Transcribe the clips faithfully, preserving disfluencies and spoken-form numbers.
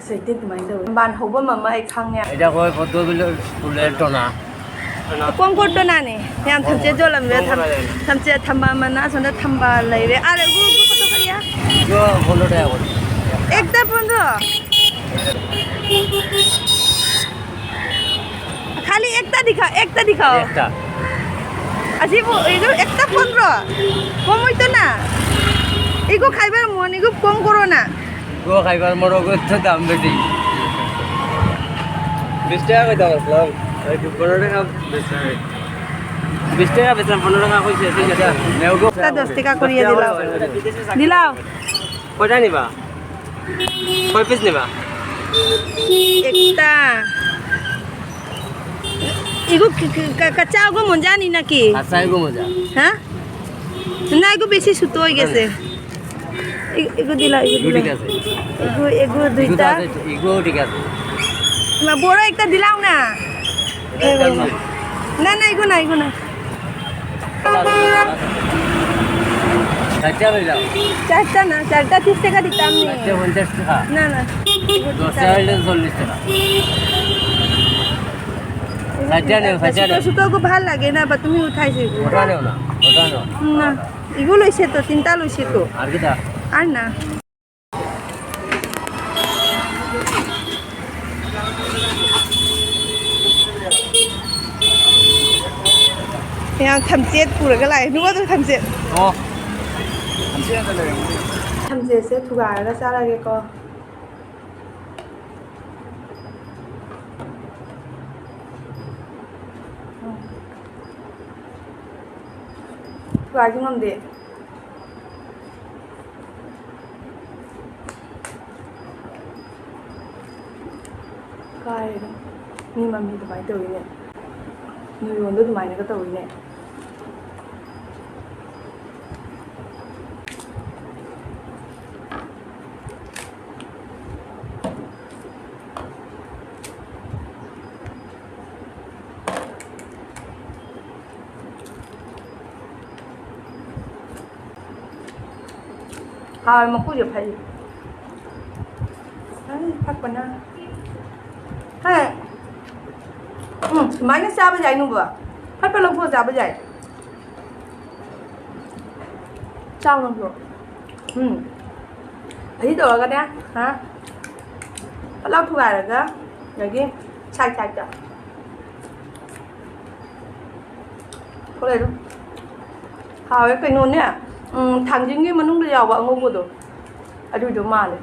ꯁꯤꯗꯤ ꯑꯗꯨꯃꯥꯏꯅ ꯇꯧꯋꯤ꯫ ꯊꯝꯕꯥꯜ ꯍꯧꯕ ꯑꯃ ꯑꯩ ꯈꯪꯉꯦ꯫ ꯑꯩꯗ ꯑꯩꯈꯣꯏ ꯄꯣꯠꯇꯣ ꯁ꯭ꯀꯨꯜ ꯇꯣꯅꯥ꯫ ꯀꯣꯡ ꯀꯣꯠꯇꯣꯅꯥꯅꯦ꯫ ꯌꯥꯝ ꯊꯝꯆꯦꯠ ꯌꯣꯜꯂꯝꯃꯦ꯫ ꯊꯝ-, ꯊꯝꯆꯦꯠ ꯊꯝꯕꯥꯜ ꯃꯅꯥ, ꯑꯁꯣꯝꯗ ꯊꯝꯕꯥꯜ ꯂꯩꯔꯦ꯫ ꯑꯥ, ꯂꯩ, ꯒꯨ, ꯒꯨ, ꯐꯣꯇꯣ ꯀꯔꯤꯌꯥ? ꯄꯣꯟꯗ꯭ꯔꯣ ꯇꯥꯀꯥ ꯀꯣ꯫ ꯑꯦꯛꯇ ꯄꯣꯟꯗ꯭ꯔꯣ? ꯈꯥꯂꯤ ꯑꯦꯛꯇ ꯗꯤꯈꯥ, ꯑꯦꯛꯇ ꯗꯤꯈꯥ꯫ ꯑꯦꯛꯇ꯫ ꯑꯁꯤꯕꯨ, ꯏꯒꯨ ꯑꯦꯛꯇ ꯄꯣꯟꯗ꯭ꯔꯣ? ꯀꯣꯝ ꯑꯣꯏꯇꯅ? ꯏꯒꯨ ꯈꯥꯏꯕꯔ ꯃꯣꯟ, ꯏꯒꯨ ꯀꯣꯝ ꯀꯣꯔꯣꯅ? ꯏꯒꯨ ꯈꯥꯏꯕꯔ ꯃꯣꯔꯣꯛ ꯒꯨ ꯊ ꯗꯥꯝ ꯕꯦꯇꯤ꯫ বিশ টাকা কইতাম আসলাম। এই পনেরো টাকা বেচলাম। বিশ টাকা বেচলাম, পনেরো টাকা কইছে, ঠিক আছে। নেও গো। তা দশ টাকা করিয়া দিলাও। দিলাও। কয়টা নিবা? কয় পিস নিবা? একটা। এগু ক-, ক-, ক-, কাঁচা এগু মজা নি নাকি? কাঁচা এগু মজা। হ্যাঁ? না, এগু বেশি সুতো হয়ে গেছে। এ-, এগু দিলা, এগু এগু দিলা। ঠিক আছে। এগু, এগু এগু তো দুইটা। আছে, এগু ঠিক আছে। না, বড় একটা দিলাও না। এটা দিলাম না। না, না, এগু না, এগু না। চারটা হয়ে যাও। চারটা না, চারটা ত্রিশ টাকা দিতাম নি। চারটা পঞ্চাশ টাকা। না, না। দশটা হইলে চল্লিশ টাকা। চারটা নেও, চারটা নেও। ছোট ছোট গো ভাল লাগে না, বা তুমি উঠাইছো এগু। ওটা নেও না, ওটা নেও। না, এগু লইছে তো, তিনটা লইছে তো। আর কিতা? আর না। ꯌꯥꯝ ꯊꯝꯆꯦꯠ ꯄꯨꯔꯒ ꯂꯥꯛꯑꯦ꯫ ꯅꯨꯡꯉꯥꯏꯗ꯭ꯔꯣ ꯊꯝꯆꯦꯠ? ꯑꯣ꯫ ꯊꯝꯆꯦꯠ ꯉꯥꯛꯇ ꯂꯩꯔꯝꯒꯅꯤ꯫ ꯊꯝꯆꯦꯠꯁꯦ ꯊꯨꯒꯥꯏꯔꯒ ꯆꯥꯔꯒꯦꯀꯣ꯫ ꯊꯨꯒꯥꯏꯁꯨ ꯉꯝꯗꯦ꯫ ꯀꯥꯏꯔꯦꯗ꯫ ꯃꯤ ꯃꯃꯤ ꯑꯗꯨꯃꯥꯏꯅ ꯇꯧꯋꯤꯅꯦ꯫ ꯅꯣꯏꯔꯣꯟꯗꯣ ꯑꯗꯨꯃꯥꯏꯅꯒ ꯇꯧꯋꯤꯅꯦ꯫ ꯍꯥꯎꯋꯦ, ꯃꯀꯨꯁꯦ ꯐꯩ꯫ ꯎꯝ, ꯐꯛꯄꯅ꯫ ꯍꯥꯏ꯫ ꯎꯝ, ꯁꯨꯃꯥꯏꯅ ꯆꯥꯕ ꯌꯥꯏ ꯅꯪꯕꯨ꯫ ꯐꯠ ꯐꯠ ꯂꯧꯊꯣꯛꯑ ꯆꯥꯕ ꯌꯥꯏ꯫ ꯆꯥꯎ ꯅꯪꯁꯨ꯫ ꯎꯝ꯫ ꯑꯁꯤ ꯇꯧꯔꯒꯅꯦ, ꯍꯥ? ꯐꯠ ꯂꯥꯎ ꯊꯨꯒꯥꯏꯔꯒ, ꯑꯗꯒꯤ ꯁꯥꯏꯠ ꯁꯥꯏꯠꯇ꯫ ꯊꯣꯛꯂꯛꯑꯦ ꯑꯗꯨꯝ꯫ ꯍꯥꯎꯋꯦ ꯀꯩꯅꯣꯅꯦ, ꯎꯝ, ꯊꯥꯡꯖꯤꯡꯒꯤ ꯃꯅꯨꯡꯗ ꯌꯥꯎꯕ ꯑꯉꯧꯕꯗꯣ, ꯑꯗꯨꯏꯗꯣ ꯃꯥꯜꯂꯦ꯫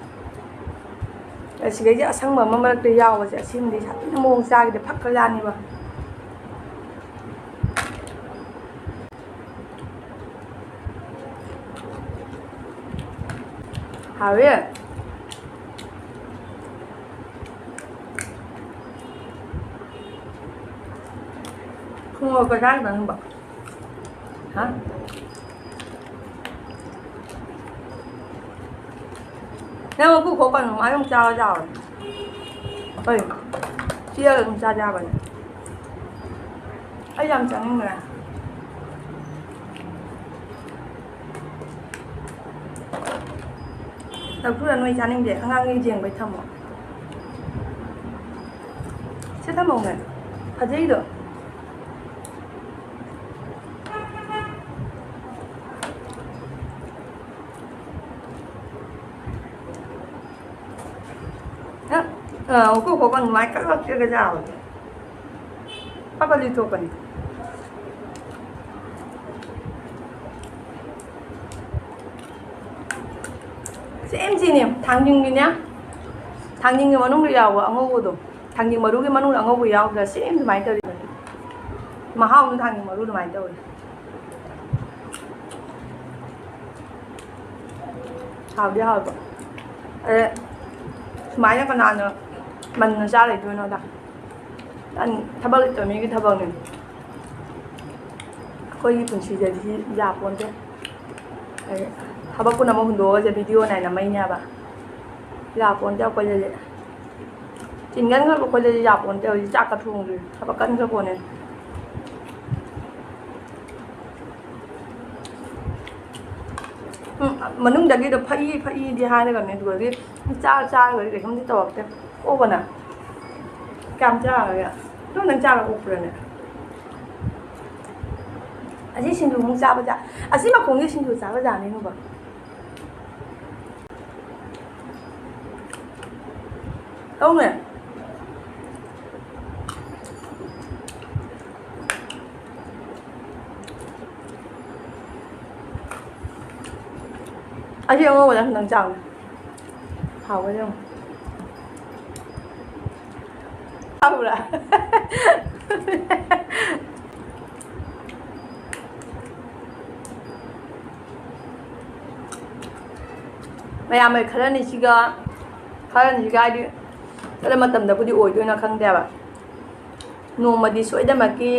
ꯑꯁꯤꯗꯩꯗꯤ ꯑꯁꯪꯕ ꯑꯃ ꯃꯔꯛꯇ ꯌꯥꯎꯕꯁꯦ, ꯑꯁꯤꯃꯗꯤ ꯁꯥꯊꯤꯅ ꯃꯑꯣꯡ ꯆꯥꯈꯤꯗꯦ, ꯐꯛꯈ꯭ꯔꯖꯥꯠꯅꯤꯕ꯫ ꯍꯥꯎꯋꯦ꯫ ꯊꯨꯝ ꯃꯣꯔꯣꯛꯀ ꯆꯥꯒꯗ꯭ꯔꯥ ꯅꯪꯕꯣ? ꯍꯥ? ꯅꯪ ꯃꯀꯨ ꯈꯣꯛꯀꯅꯨ, ꯃꯥ ꯑꯗꯨꯝ ꯆꯥꯕ ꯌꯥꯎꯔꯦ꯫ ꯍꯣꯏ, ꯆꯤꯛꯑꯒ ꯑꯗꯨꯝ ꯆꯥ ꯌꯥꯕꯅꯦ꯫ ꯑꯩ ꯌꯥꯝ ꯆꯥꯅꯤꯡꯗ꯭ꯔꯦ꯫ ꯂꯐꯨꯔ ꯅꯣꯏ ꯆꯥꯅꯤꯡꯗꯦ, ꯑꯉꯥꯡꯒꯤ ꯌꯦꯡꯕꯩ ꯊꯝꯃꯣ꯫ ꯁꯤ ꯊꯝꯃꯧꯅꯦ, ꯐꯖꯩꯗꯣ꯫ ꯅꯪ, ꯑ, ꯃꯀꯨ ꯈꯣꯛꯀꯅꯨ, ꯃꯥꯏ ꯀꯛ ꯀꯛ ꯆꯤꯛꯑꯒ ꯆꯥꯕꯗꯣ꯫ ꯐꯠ ꯐꯠ ꯂꯤꯊꯣꯛꯄꯅꯤ꯫ ꯁꯦꯝ ꯁꯤꯅꯦ, ꯊꯥꯡꯖꯤꯡꯒꯤꯅꯦ, ꯊꯥꯡꯖꯤꯡꯒꯤ ꯃꯅꯨꯡꯗ ꯌꯥꯎꯕ ꯑꯉꯧꯕꯗꯣ, ꯊꯥꯡꯖꯤꯡ ꯃꯔꯨꯒꯤ ꯃꯅꯨꯡꯗ ꯑꯉꯧꯕ ꯌꯥꯎꯗ꯭ꯔꯥ? ꯁꯦꯝ ꯑꯗꯨꯃꯥꯏꯅ ꯇꯧꯔꯤꯕꯅꯤ꯫ ꯃꯍꯥꯎꯁꯨ ꯊꯥꯡꯖꯤꯡ ꯃꯔꯨ ꯑꯗꯨꯃꯥꯏꯅ ꯇꯧꯋꯤ꯫ ꯍꯥꯎꯗꯤ ꯍꯥꯎꯕ꯫ ꯑꯗ ꯁꯨꯃꯥꯏꯅ ꯀꯅꯥꯅ ꯃꯟꯅ ꯆꯥ ꯂꯩꯗꯣꯏꯅꯣꯗ? ꯊꯕꯛ ꯂꯩꯇꯕ ꯃꯤꯒꯤ ꯊꯕꯛꯅꯦ꯫ ꯑꯩꯈꯣꯏꯒꯤ ꯄꯨꯟꯁꯤꯗꯗꯤ ꯌꯥꯄꯣꯟꯇꯦ꯫ ꯑꯗ ꯊꯕꯛ ꯄꯨꯝꯅꯃꯛ ꯍꯨꯟꯗꯣꯛꯑꯒ ꯚꯤꯗꯤꯑꯣ ꯅꯥꯏꯅ ꯃꯩꯅꯦ ꯍꯥꯏꯕ꯫ ꯌꯥꯄꯣꯟꯇꯦ ꯑꯩꯈꯣꯏꯗꯗꯤ꯫ ꯆꯤꯟꯒꯟꯈ꯭ꯔꯕ ꯑꯩꯈꯣꯏꯗꯗꯤ ꯌꯥꯄꯣꯟꯇꯦ꯫ ꯍꯧꯖꯤꯛ ꯆꯥꯛꯀ ꯊꯣꯡꯗ꯭ꯔꯤ꯫ ꯊꯕꯛ ꯀꯟꯈ꯭ꯔ ꯄꯣꯠꯅꯦ꯫ ꯎꯝ, ꯃꯅꯨꯡꯗꯒꯤꯗꯣ ꯐꯛꯏ ꯐꯛꯏꯗꯤ ꯍꯥꯏꯔꯒꯅꯦ, ꯑꯗꯨꯒꯗꯤ ꯆꯥꯔ ꯆꯥꯔꯒꯗꯤ ꯀꯩꯁꯨꯝꯗꯤ ꯇꯧꯔꯛꯇꯦ꯫ ꯑꯣꯛꯑꯕ ꯅꯪ? ꯀꯌꯥꯝ ꯆꯥꯔꯒꯦ? ꯑꯗꯨꯝ ꯅꯪ ꯆꯥꯔ ꯑꯣꯛꯄ꯭ꯔꯅꯦ? ꯑꯁꯤ ꯁꯤꯡꯖꯨ ꯑꯃꯨꯛ ꯆꯥꯕ ꯖꯥ-, ꯑꯁꯤ ꯃꯈꯣꯡꯁꯦ ꯁꯤꯡꯖꯨ ꯆꯥꯕ ꯖꯥꯠꯅꯤꯅꯦꯀꯣ꯫ ꯇꯧꯅꯦ꯫ ꯑꯁꯤ ꯑꯉꯧꯕꯗ ꯈꯤꯇꯪ ꯆꯥꯎꯅꯦ꯫ ꯍꯥꯎꯕ꯭ꯔꯥ ꯌꯦꯡꯉꯣ꯫ ꯍꯥꯎꯕ꯭ꯔꯥ? ꯃꯌꯥꯝ ꯈꯔꯅꯤꯁꯤꯒ, ꯈꯔꯅꯤꯁꯤꯒ ꯍꯥꯏꯗꯤ ꯆꯠꯂ ꯃꯇꯝꯗꯕꯨꯗꯤ ꯑꯣꯏꯗꯣꯏꯅ ꯈꯪꯗꯦꯕ꯫ ꯅꯣꯡꯃꯗꯤ ꯁꯣꯏꯗꯅꯃꯛꯀꯤ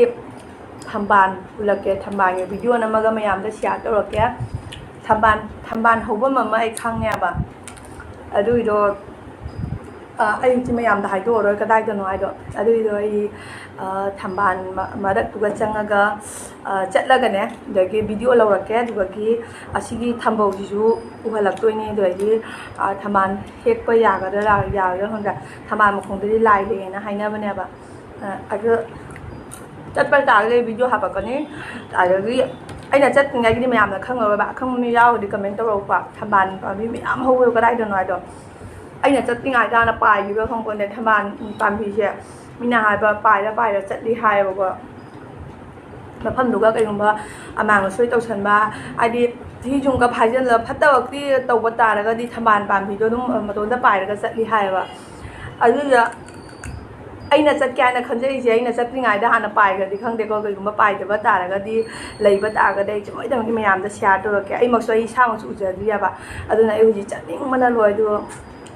ꯊꯝꯕꯥꯜ ꯎꯠꯂꯛꯀꯦ, ꯊꯝꯕꯥꯜꯒꯤ video ꯅꯝꯃꯒ ꯃꯌꯥꯝꯗ share ꯇꯧꯔꯛꯀꯦ꯫ ꯊꯝꯕꯥꯜ, ꯊꯝꯕꯥꯜ ꯍꯧꯐꯝ ꯑꯃ ꯑꯩ ꯈꯪꯉꯦꯕ꯫ ꯑꯗꯨꯒꯤꯗꯣ, ꯑ, ꯑꯩ ꯍꯧꯖꯤꯛ ꯃꯌꯥꯝꯗ ꯍꯥꯏꯗꯣꯛꯑꯔꯣꯏ ꯀꯗꯥꯏꯗꯅꯣ ꯍꯥꯏꯗꯣ꯫ ꯑꯗꯨꯒꯤꯗꯣ ꯑꯩ, ꯑ, ꯊꯝꯕꯥꯜ ꯃ-, ꯃꯔꯛꯇꯨꯒ ꯆꯪꯉꯒ, ꯑ, ꯆꯠꯂꯒꯅꯦ, ꯑꯗꯒꯤ video ꯂꯧꯔꯛꯀꯦ꯫ ꯑꯗꯨꯗꯒꯤ ꯑꯁꯤꯒꯤ ꯊꯝꯕꯧꯁꯤꯁꯨ ꯎꯍꯜꯂꯛꯇꯣꯏꯅꯦ꯫ ꯑꯗꯨꯗꯒꯤ, ꯑ, ꯊꯝꯕꯥꯜ ꯍꯦꯛꯄ ꯌꯥꯒꯗ꯭ꯔꯥ ꯌꯥꯔꯣꯏꯗ꯭ꯔꯥ ꯈꯪꯗ꯭ꯔꯦ꯫ ꯊꯝꯕꯥꯜ ꯃꯈꯣꯡꯗꯗꯤ ꯂꯥꯏ ꯂꯩꯌꯦꯅ ꯍꯥꯏꯅꯕꯅꯦꯕ꯫ ꯑ, ꯑꯗꯨ ꯆꯠꯄ ꯇꯥꯔꯒꯗꯤ video ꯍꯥꯄꯛꯀꯅꯤ꯫ ꯑꯗꯒꯤ ꯑꯩꯅ ꯆꯠꯇ꯭ꯔꯤꯉꯩꯒꯤꯗꯤ ꯃꯌꯥꯝꯅ ꯈꯪꯉꯔꯣꯏꯕ, ꯑꯈꯪꯕ ꯃꯤ ꯌꯥꯎꯔꯒꯗꯤ comment ꯇꯧꯔꯛꯎꯀꯣ꯫ ꯊꯝꯕꯥꯜ ꯄꯥꯝꯕꯤ ꯃꯌꯥꯝ ꯍꯧꯕꯗꯣ ꯀꯗꯥꯏꯗꯅꯣ ꯍꯥꯏꯗꯣ꯫ ꯑꯩꯅ ꯆꯠꯇ꯭ꯔꯤꯉꯩꯗ ꯍꯥꯟꯅ ꯄꯥꯏꯈꯤꯕ꯭ꯔꯥ ꯈꯪꯄꯣꯟꯇꯦ ꯊꯝꯕꯥꯜ ꯄꯥꯝꯕꯤꯁꯦ꯫ ꯃꯤꯅ ꯍꯥꯏꯕ ꯄꯥꯏꯔ ꯄꯥꯏꯔ ꯆꯠꯂꯤ ꯍꯥꯏꯌꯦꯕꯀꯣ꯫ ꯃꯐꯝꯗꯨꯒ ꯀꯩꯒꯨꯝꯕ ꯑꯃꯥꯡ ꯑꯁꯣꯏ ꯇꯧꯁꯟꯕ, ꯍꯥꯏꯗꯤ ꯊꯤ ꯌꯨꯡꯒ ꯐꯥꯏꯖꯜꯂ ꯐꯠꯇꯕꯛꯇꯤ ꯇꯧꯕ ꯇꯥꯔꯒꯗꯤ ꯊꯝꯕꯥꯜ ꯄꯥꯝꯕꯤꯗꯣ ꯑꯗꯨꯝ ꯃꯇꯣꯟꯗ ꯄꯥꯏꯔꯒ ꯆꯠꯂꯤ ꯍꯥꯏꯌꯦꯕ꯫ ꯑꯗꯨꯗ ꯑꯩꯅ ꯆꯠꯀꯦ ꯍꯥꯏꯅ ꯈꯟꯖꯔꯤꯁꯦ, ꯑꯩꯅ ꯆꯠꯇ꯭ꯔꯤꯉꯩꯗ ꯍꯥꯟꯅ ꯄꯥꯏꯈ꯭ꯔꯗꯤ ꯈꯪꯗꯦꯀꯣ, ꯀꯩꯒꯨꯝꯕ ꯄꯥꯏꯗꯕ ꯇꯥꯔꯒꯗꯤ, ꯂꯩꯕ ꯇꯥꯔꯒꯗꯤ ꯑꯩ ꯁꯣꯏꯗꯅꯃꯛꯀꯤ ꯃꯌꯥꯝꯗ share ꯇꯧꯔꯛꯀꯦ꯫ ꯑꯩꯃꯛꯁꯨ ꯑꯩ ꯏꯁꯥꯃꯛꯁꯨ ꯎꯖꯗ꯭ꯔꯤꯑꯕ꯫ ꯑꯗꯨꯅ ꯑꯩ ꯍꯧꯖꯤꯛ ꯆꯠꯅꯤꯡꯕꯅ ꯂꯣꯏ꯫ ꯑꯗꯨ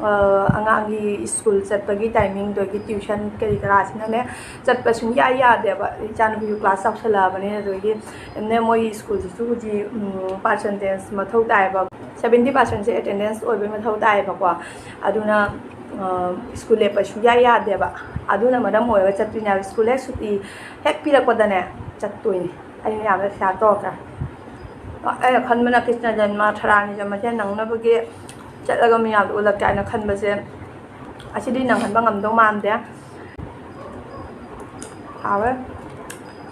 ꯑ, ꯑꯉꯥꯡꯒꯤ ꯁ꯭ꯀꯨꯜ ꯆꯠꯄꯒꯤ timing, ꯑꯗꯒꯤ tuition ꯀꯔꯤ ꯀꯔꯥꯁꯤꯅꯅꯦ, ꯆꯠꯄ ꯁꯨꯡꯌꯥ ꯌꯥꯗꯦꯕ꯫ ꯏꯆꯥꯅꯨꯄꯤꯁꯨ class ꯆꯥꯎꯁꯜꯂꯛꯑꯕꯅꯤꯅ, ꯑꯗꯒꯤ ꯅꯦ, ꯃꯣꯏꯒꯤ ꯁ꯭ꯀꯨꯜꯁꯤꯁꯨ ꯍꯧꯖꯤꯛ, ꯎꯝ, percentage ꯃꯊꯧ ꯇꯥꯏꯌꯦꯕ, seventy percent ꯁꯦ attendance ꯑꯣꯏꯕꯒꯤ ꯃꯊꯧ ꯇꯥꯏꯌꯦꯕꯀꯣ꯫ ꯑꯗꯨꯅ, ꯑ, ꯁ꯭ꯀꯨꯜ ꯂꯦꯞꯄ ꯁꯨꯡꯌꯥ ꯌꯥꯗꯦꯕ꯫ ꯑꯗꯨꯅ ꯃꯔꯝ ꯑꯣꯏꯔꯒ ꯆꯠꯇꯣꯏꯅꯦ ꯍꯥꯏꯕ꯫ ꯁ꯭ꯀꯨꯜ ꯍꯦꯛ ꯁꯨꯇꯤ ꯍꯦꯛ ꯄꯤꯔꯛꯄꯗꯅꯦ ꯆꯠꯇꯣꯏꯅꯦ꯫ ꯑꯩ ꯃꯌꯥꯝꯗ share ꯇꯧꯔꯛꯀꯦ꯫ ꯑꯩꯅ ꯈꯟꯕꯅ ꯀ꯭ꯔꯤꯁꯅ ꯖꯟꯃ ꯊꯔꯥꯅꯤ ꯖꯟꯃꯁꯦ ꯅꯪꯅꯕꯒꯤ ꯆꯠꯂꯒ ꯃꯌꯥꯝꯗ ꯎꯠꯂꯛꯀꯦ ꯍꯥꯏꯅ ꯈꯟꯕꯁꯦ, ꯑꯁꯤꯗꯤ ꯅꯪꯍꯟꯕ ꯉꯝꯗꯧ ꯃꯥꯟꯗꯦ꯫ ꯍꯥꯎꯋꯦ꯫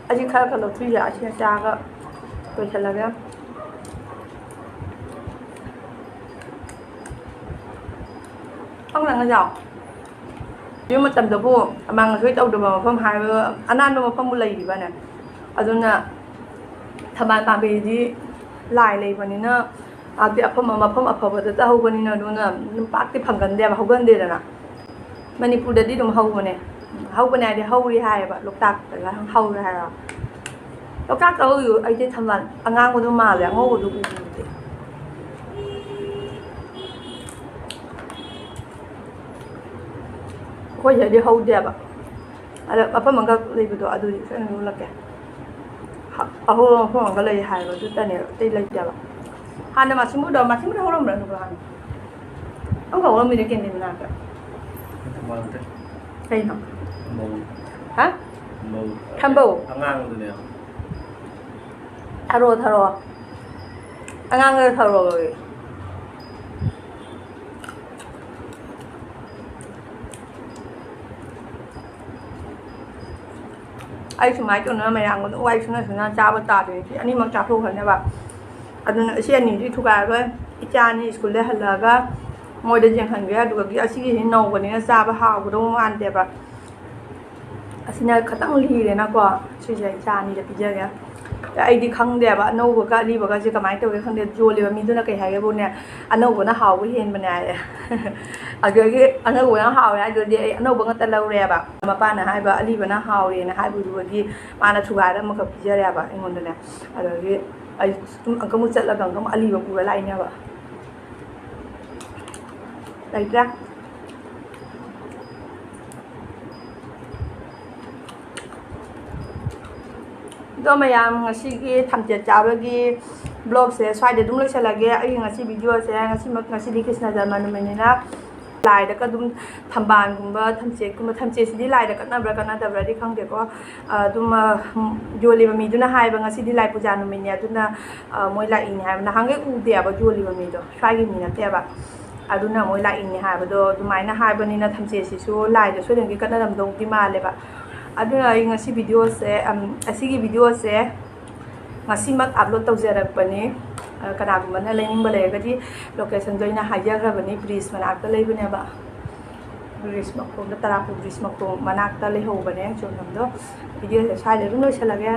ꯑꯁꯤ ꯈꯔ ꯈꯔ ꯂꯧꯊꯣꯛꯏꯁꯦ ꯑꯁꯤꯅ ꯆꯥꯒ ꯂꯣꯏꯁꯤꯜꯂꯒꯦ꯫ ꯈꯪꯗ꯭ꯔꯥ ꯉꯁꯥꯏ? ꯌꯨꯝ ꯃꯇꯝꯗꯕꯨ ꯑꯃꯥꯡ ꯑꯁꯣꯏ ꯇꯧꯗꯕ ꯃꯐꯝ ꯍꯥꯏꯕ ꯑꯅꯥꯟꯕ ꯃꯐꯝꯕꯨ ꯂꯩꯔꯤꯕꯅꯦ꯫ ꯑꯗꯨꯅ ꯊꯝꯕꯥꯜ ꯄꯥꯝꯕꯤꯗꯤ ꯂꯥꯏ ꯂꯩꯕꯅꯤꯅ, ꯄꯥꯛꯇꯤ ꯑꯐꯝ-, ꯃꯐꯝ ꯑꯐꯕꯗ ꯍꯧꯕꯅꯤꯅ ꯑꯗꯨꯅ ꯑꯗꯨꯝ ꯄꯥꯛꯇꯤ ꯐꯪꯒꯟꯗꯦꯕ, ꯍꯧꯒꯟꯗꯦꯗꯅ꯫ ꯃꯅꯤꯄꯨꯔꯗꯗꯤ ꯑꯗꯨꯝ ꯍꯧꯕꯅꯦ꯫ ꯍꯧꯕꯅꯦ ꯍꯥꯏꯗꯤ ꯍꯧꯔꯤ ꯍꯥꯏꯌꯦꯕ, ꯂꯣꯛꯇꯥꯛꯇꯒ ꯍꯧꯔꯦ ꯍꯥꯏꯔꯣ꯫ ꯂꯣꯛꯇꯥꯛꯇ ꯍꯧꯔꯤꯗꯣ ꯑꯩꯗꯤ ꯊꯝꯕꯥꯜ ꯑꯉꯥꯡꯕꯗꯣ ꯃꯥꯜꯂꯦ, ꯑꯉꯧꯕꯗꯣ ꯎꯗꯦ꯫ ꯑꯩꯈꯣꯏ ꯁꯤꯗꯗꯤ ꯍꯧꯗꯦꯕ꯫ ꯑꯗ ꯃꯐꯝ ꯑꯃꯈꯛ ꯂꯩꯕꯗꯣ ꯑꯗꯨꯗꯤ ꯁꯣꯏꯗꯅ ꯎꯠꯂꯛꯀꯦ꯫ ꯍ-, ꯑꯍꯣꯡꯕ ꯃꯐꯝ ꯑꯃꯒ ꯂꯩ ꯍꯥꯏꯕ ꯑꯗꯨꯇꯅꯦꯕ, ꯑꯇꯩ ꯂꯩꯇꯦꯕ꯫ ꯍꯥꯟꯅ ꯃꯥꯁꯤꯃꯨꯗꯣ, ꯃꯥꯁꯤꯃꯨꯗꯣ ꯍꯧꯔꯝꯕ꯭ꯔꯥ ꯑꯗꯨꯒ ꯍꯥꯟꯅ? ꯑꯃꯈꯛ ꯍꯧꯔꯝꯃꯤꯅꯦ ꯀꯦꯟꯗꯤ ꯃꯅꯥꯛꯇ꯫ ꯃꯥꯟꯗꯦ꯫ ꯀꯩꯅꯣ? ꯃꯧ꯫ ꯍꯥ? ꯃꯧ꯫ ꯊꯝꯕꯧ? ꯑꯉꯥꯡꯗꯨꯅꯦ꯫ ꯊꯔꯣ, ꯊꯔꯣ꯫ ꯑꯉꯥꯡꯗ ꯊꯔꯣ ꯀꯧꯏ꯫ ꯑꯩ ꯁꯨꯃꯥꯏꯅ ꯇꯧꯅ ꯃꯌꯥꯝꯒ ꯑꯗꯨꯝ ꯋꯥꯔꯤ ꯁꯨꯅ ꯁꯨꯅ ꯆꯥꯕ ꯇꯥꯗꯣꯏꯅꯤ꯫ ꯁꯤ ꯑꯅꯤꯃꯛ ꯆꯥꯊꯣꯛꯈ꯭ꯔꯅꯦꯕ꯫ ꯑꯗꯨꯅ ꯁꯤ ꯑꯅꯤꯁꯤ ꯊꯨꯒꯥꯏꯔꯔꯣꯏ꯫ ꯏꯆꯥ ꯑꯅꯤ ꯁ꯭ꯀꯨꯜꯗꯩ ꯍꯜꯂꯛꯑꯒ ꯃꯣꯏꯗ ꯌꯦꯡꯍꯟꯒꯦ꯫ ꯑꯗꯨꯒꯗꯤ ꯑꯁꯤꯒꯤꯁꯤ ꯅꯧꯕꯅꯤꯅ ꯆꯥꯕ ꯍꯥꯎꯒꯗꯧ ꯃꯥꯟꯗꯦꯕ꯫ ꯑꯁꯤꯅ ꯈꯇꯪ ꯂꯤꯔꯦꯅꯀꯣ꯫ ꯁꯤꯁꯦ ꯏꯆꯥ ꯑꯅꯤꯗ ꯄꯤꯖꯒꯦ꯫ ꯑꯩꯗꯤ ꯈꯪꯗꯦꯕ, ꯑꯅꯧꯕꯒ ꯑꯔꯤꯕꯒꯁꯦ ꯀꯃꯥꯏꯅ ꯇꯧꯒꯦ ꯈꯪꯗꯦ꯫ ꯌꯣꯜꯂꯤꯕ ꯃꯤꯗꯨꯅ ꯀꯩ ꯍꯥꯏꯒꯦꯕꯨꯅꯦ, "ꯑꯅꯧꯕꯅ ꯍꯥꯎꯕ ꯍꯦꯟꯕꯅꯦ" ꯍꯥꯏꯌꯦ꯫ ꯑꯗꯨꯗꯒꯤ ꯑꯅꯧꯕꯅ ꯍꯥꯎꯋꯦ ꯍꯥꯏꯗꯨꯗꯤ ꯑꯩ ꯑꯅꯧꯕ ꯉꯥꯛꯇ ꯂꯧꯔꯦꯕ꯫ ꯃꯄꯥꯅ ꯍꯥꯏꯕ ꯑꯔꯤꯕꯅ ꯍꯥꯎꯋꯦꯅ ꯍꯥꯏꯕꯗꯨꯗꯒꯤ ꯃꯥꯅ ꯊꯨꯒꯥꯏꯔ ꯑꯃꯈꯛ ꯄꯤꯖꯔꯦꯕ ꯑꯩꯉꯣꯟꯗꯅꯦ꯫ ꯑꯗꯨꯗꯒꯤ ꯑꯩ ꯑꯗꯨꯝ ꯑꯃꯨꯛ ꯆꯠꯂꯒ ꯑꯃꯨꯛ ꯑꯔꯤꯕ ꯄꯨꯔ ꯂꯥꯛꯏꯅꯦꯕ꯫ ꯂꯩꯇ꯭ꯔꯦ꯫ ꯑꯗꯣ ꯃꯌꯥꯝ, ꯉꯁꯤꯒꯤ ꯊꯝꯆꯦꯠ ꯆꯥꯕꯒꯤ vlogꯁꯦ ꯁ꯭ꯋꯥꯏꯗ ꯑꯗꯨꯝ ꯂꯣꯏꯁꯤꯜꯂꯒꯦ꯫ ꯑꯩꯒꯤ ꯉꯁꯤ videoꯁꯦ ꯉꯁꯤꯃꯛ, ꯉꯁꯤꯗꯤ ꯀ꯭ꯔꯤꯁꯅ ꯖꯔꯃ ꯅꯨꯃꯤꯠꯅꯤꯅ ꯂꯥꯏꯗꯒ ꯑꯗꯨꯝ ꯊꯝꯕꯥꯜꯒꯨꯝꯕ, ꯊꯝꯆꯦꯠꯀꯨꯝꯕ, ꯊꯝꯆꯦꯠꯁꯤꯗꯤ ꯂꯥꯏꯗ ꯀꯠꯅꯕ꯭ꯔꯥ ꯀꯠꯅꯗꯕ꯭ꯔꯥꯗꯤ ꯈꯪꯗꯦꯀꯣ꯫ ꯑꯗꯨꯝ, ꯑ, ꯌꯣꯜꯂꯤꯕ ꯃꯤꯗꯨꯅ ꯍꯥꯏꯕ, ꯉꯁꯤꯗꯤ ꯂꯥꯏ ꯄꯨꯖꯥ ꯅꯨꯃꯤꯠꯅꯦ, ꯑꯗꯨꯅ, ꯑ, ꯃꯣꯏ ꯂꯥꯛꯏꯅꯦ ꯍꯥꯏꯕ꯫ ꯅꯍꯥꯟꯈꯩ ꯎꯗꯦꯕ ꯌꯣꯜꯂꯤꯕ ꯃꯤꯗꯣ, ꯁ꯭ꯋꯥꯏꯒꯤ ꯃꯤ ꯅꯠꯇꯦꯕ꯫ ꯑꯗꯨꯅ ꯃꯣꯏ ꯂꯥꯛꯏꯅꯦ ꯍꯥꯏꯕꯗꯣ ꯑꯗꯨꯃꯥꯏꯅ ꯍꯥꯏꯕꯅꯤꯅ, ꯊꯝꯆꯦꯠꯁꯤꯁꯨ ꯂꯥꯏꯗ ꯁꯣꯏꯗꯅꯒꯤ ꯀꯠꯅꯔꯝꯗꯧꯗꯤ ꯃꯥꯜꯂꯦꯕ꯫ ꯑꯗꯨꯅ ꯑꯩ ꯉꯁꯤ ꯚꯤꯗꯤꯑꯣꯁꯦ, ꯑꯝ, ꯑꯁꯤꯒꯤ ꯚꯤꯗꯤꯑꯣꯁꯦ ꯉꯁꯤꯃꯛ ꯑꯞꯂꯣꯗ ꯇꯧꯖꯔꯛꯄꯅꯤ꯫ ꯑ, ꯀꯅꯥꯒꯨꯝꯕꯅ ꯂꯩꯅꯤꯡꯕ ꯂꯩꯔꯒꯗꯤ, ꯂꯣꯀꯦꯁꯟꯗꯣ ꯑꯩꯅ ꯍꯥꯏꯖꯈ꯭ꯔꯕꯅꯤ, ꯕ꯭ꯔꯤꯖ ꯃꯅꯥꯛꯇ ꯂꯩꯕꯅꯦꯕ꯫ ꯕ꯭ꯔꯤꯖ ꯃꯈꯣꯡꯗ, ꯇꯔꯥꯄꯨ ꯕ꯭ꯔꯤꯖ ꯃꯈꯣꯡ ꯃꯅꯥꯛꯇ ꯂꯩꯍꯧꯕꯅꯦ ꯆꯣꯡꯐꯝꯗꯣ꯫ ꯚꯤꯗꯤꯑꯣꯁꯦ ꯁ꯭ꯋꯥꯏꯗ ꯑꯗꯨꯝ ꯂꯣꯏꯁꯤꯜꯂꯒꯦ꯫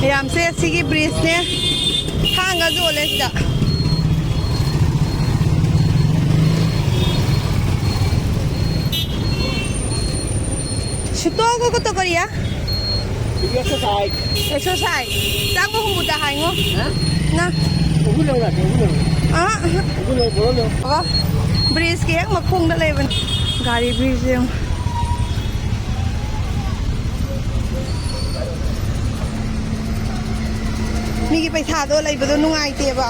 ꯃꯌꯥꯝꯁꯦ ꯁꯤꯒꯤ ꯕ꯭ꯔꯤꯖꯅꯦ, ꯊꯥꯡꯒ ꯌꯣꯜꯂꯦ ꯁꯤꯗ꯫ ꯁꯤꯇꯣꯛꯑꯒ ꯇꯧ ꯀꯔꯤꯌꯥ? ꯑꯦꯛꯁꯔꯁꯥꯏꯖ꯫ ꯑꯦꯛꯁꯔꯁꯥꯏꯖ꯫ ꯆꯥꯝꯃ ꯍꯨꯝꯐꯨꯇ ꯍꯥꯏꯉꯣ꯫ ꯍꯥ? ꯅ? ꯑꯍꯨꯝ ꯂꯧꯔꯛꯑꯒꯦ, ꯑꯍꯨꯝ ꯂꯧꯔꯛꯑꯒꯦ꯫ ꯑꯍ, ꯑꯍ꯫ ꯑꯍꯨꯝ ꯂꯧꯔꯛꯑꯣ, ꯕꯣꯔꯣ ꯂꯧꯔꯛꯑꯣ꯫ ꯑꯣ, ꯕ꯭ꯔꯤꯖꯀꯤ ꯍꯦꯛ ꯃꯈꯣꯡꯗ ꯂꯩꯕꯅꯤ꯫ ꯒꯥꯔꯤ ꯕ꯭ꯔꯤꯖꯁꯦ ꯌꯦꯡꯉꯣ꯫ ꯃꯤꯒꯤ ꯄꯩꯁꯥꯗꯣ ꯂꯩꯕꯗꯣ ꯅꯨꯡꯉꯥꯏꯇꯦꯕ꯫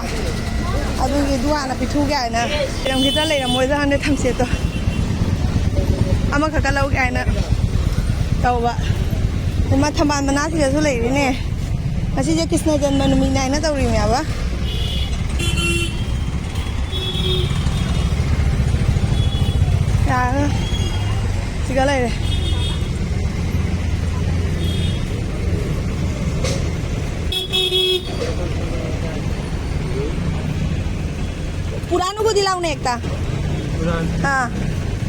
ꯑꯗꯨꯒꯤ ꯑꯗꯨ ꯍꯥꯟꯅ ꯄꯤꯊꯨꯒꯦ ꯍꯥꯏꯅ꯫ ꯂꯩꯔꯝꯈꯤꯗ꯭ꯔꯥ ꯂꯩꯔꯝꯃꯣꯏꯗ꯭ꯔꯥ ꯈꯪꯗꯦ ꯊꯝꯆꯦꯠꯇꯣ꯫ ꯑꯃꯈꯛꯀ ꯂꯧꯒꯦ ꯍꯥꯏꯅ ꯇꯧꯕ꯫ ꯏꯃꯥ, ꯊꯝꯕꯥꯜ ꯃꯅꯥꯁꯤꯗꯁꯨ ꯂꯩꯔꯤꯅꯦ꯫ ꯉꯁꯤꯁꯦ ꯀ꯭ꯔꯤꯁꯅ ꯖꯟꯃ ꯅꯨꯃꯤꯠꯅꯦ ꯍꯥꯏꯅ ꯇꯧꯔꯤꯅꯦꯕ꯫ ꯌꯥꯔꯦ꯫ ꯁꯤꯒ ꯂꯩꯔꯦ꯫ পুরানো গো দিলাও না একটা। পুরান। হ্যাঁ,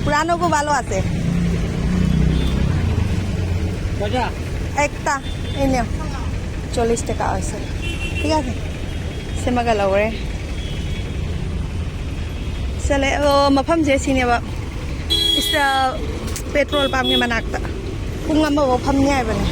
পুরানো গো ভালো আছে। কয়টা? একটা। এই নেও। চল্লিশ টাকা আছে। ঠিক আছে? ꯁꯤꯃꯒ ꯂꯧꯔꯦ꯫ ꯆꯠꯂꯦ꯫ ꯑꯣ, ꯃꯐꯝꯁꯦ ꯁꯤꯅꯦꯕ꯫ ꯏꯁ-, ꯄꯦꯇ꯭ꯔꯣꯜ ꯄꯝꯒꯤ ꯃꯅꯥꯛꯇ ꯄꯨꯡ ꯑꯃꯐꯥꯎ ꯐꯝꯅꯤ ꯍꯥꯏꯕꯅꯦ꯫